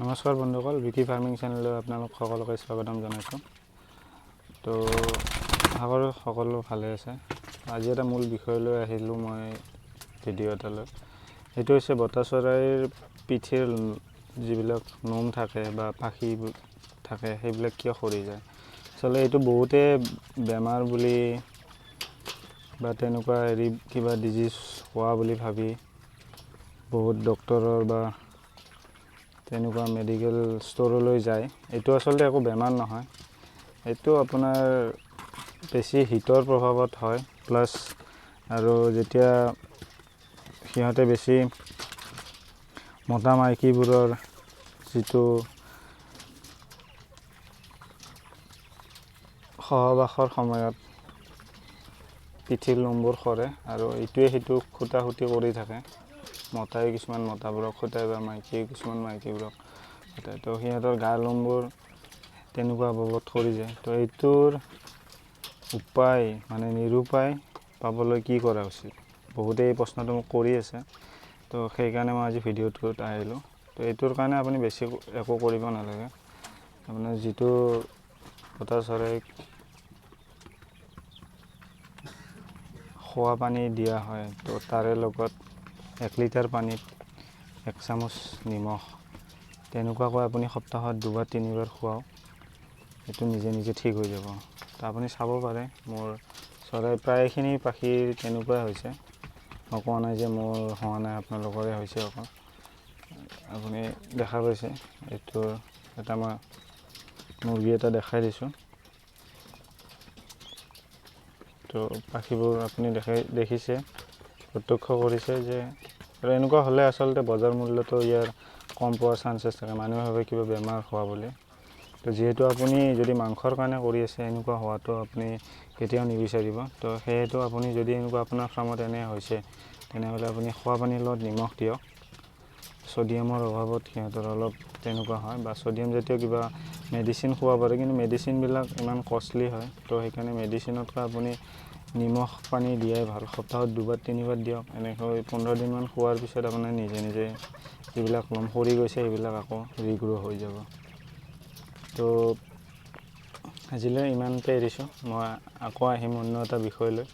নমস্কাৰ বন্ধুসকল, বিকি ফাৰ্মিং চেনেললৈ আপোনালোক সকলোকে স্বাগতম জনাইছোঁ। তো আশা কৰোঁ সকলো ভালে আছে। আজি এটা মূল বিষয় লৈ আহিলোঁ মই ভিডিঅ' এটালৈ। সেইটো হৈছে বতা চৰাইৰ পিঠিৰ যিবিলাক নোম থাকে বা পাখি থাকে, সেইবিলাক কিয় সৰি যায়। আচলতে এইটো বহুতে বেমাৰ বুলি বা তেনেকুৱা হেৰি কিবা ডিজিজ হোৱা বুলি ভাবি বহুত ডক্তৰৰ বা তেনেকুৱা মেডিকেল ষ্ট'ৰলৈ যায়। এইটো আচলতে একো বেমাৰ নহয়, এইটো আপোনাৰ বেছি হিটৰ প্ৰভাৱত হয়। প্লাছ আৰু যেতিয়া সিহঁতে বেছি মতা মাইকীবোৰৰ যিটো সহবাসৰ সময়ত পিঠিৰ নোমবোৰ সৰে আৰু ইটোৱে সিটোক খুটা-খুটি কৰি থাকে। মতাই কিছুমান মতাবোৰক খুটাই বা মাইকীয়ে কিছুমান মাইকীবোৰক খুটাই, তো সিহঁতৰ গাৰ নোমবোৰ তেনেকুৱা অভাৱত সৰি যায়। তো এইটোৰ উপায় মানে নিৰুপায় পাবলৈ কি কৰা উচিত, বহুতে এই প্ৰশ্নটো মোক কৰি আছে। তো সেইকাৰণে মই আজি ভিডিঅ'টোত আহিলোঁ। তো এইটোৰ কাৰণে আপুনি বেছি একো কৰিব নালাগে। আপোনাৰ যিটো বতা চৰাইক খোৱা পানী দিয়া হয়, তো তাৰে লগত 1 লিটাৰ পানীত 1 চামুচ নিমখ তেনেকুৱাকৈ আপুনি সপ্তাহত দুবাৰ তিনিবাৰ খুৱাওক, সেইটো নিজে নিজে ঠিক হৈ যাব। তো আপুনি চাব পাৰে মোৰ চৰাই প্ৰায়খিনি পাখিৰ তেনেকুৱাই হৈছে। মই কোৱা নাই যে মোৰ হোৱা নাই, আপোনালোকৰে হৈছে অকল। আপুনি দেখা পাইছে, এইটো এটা মই মুৰ্গী এটা দেখাই দিছোঁ। তো পাখিবোৰ আপুনি দেখিছে, প্ৰত্যক্ষ কৰিছে যে আৰু এনেকুৱা হ'লে আচলতে বজাৰ মূল্যটো ইয়াৰ কম পোৱাৰ চান্সেছ থাকে, মানুহে ভাবে কিবা বেমাৰ হোৱা বুলি। তো যিহেতু আপুনি যদি মাংসৰ কাৰণে কৰি আছে, এনেকুৱা হোৱাটো আপুনি কেতিয়াও নিবিচাৰিব। তো সেয়েতো আপুনি যদি এনেকুৱা আপোনাৰ ফাৰ্মত এনে হৈছে, তেনেহ'লে আপুনি খোৱা পানীৰ লগত নিমখ দিয়ক। ছ'ডিয়ামৰ অভাৱত সিহঁতৰ অলপ তেনেকুৱা হয়, বা ছ'ডিয়াম জাতীয় কিবা মেডিচিন খুৱাব পাৰে, কিন্তু মেডিচিনবিলাক ইমান কষ্টলি হয়। তো সেইকাৰণে মেডিচিনতকৈ আপুনি নিমখ পানী দিয়াই ভাল। সপ্তাহত দুবাৰ তিনিবাৰ দিয়ক। এনেকৈ 15 দিনমান খোৱাৰ পিছত আপোনাৰ নিজে নিজে যিবিলাক নোম সৰি গৈছে সেইবিলাক আকৌ ৰিগ্ৰ' হৈ যাব। তো আজিলৈ ইমানতে এৰিছোঁ, মই আকৌ আহিম অন্য এটা বিষয় লৈ।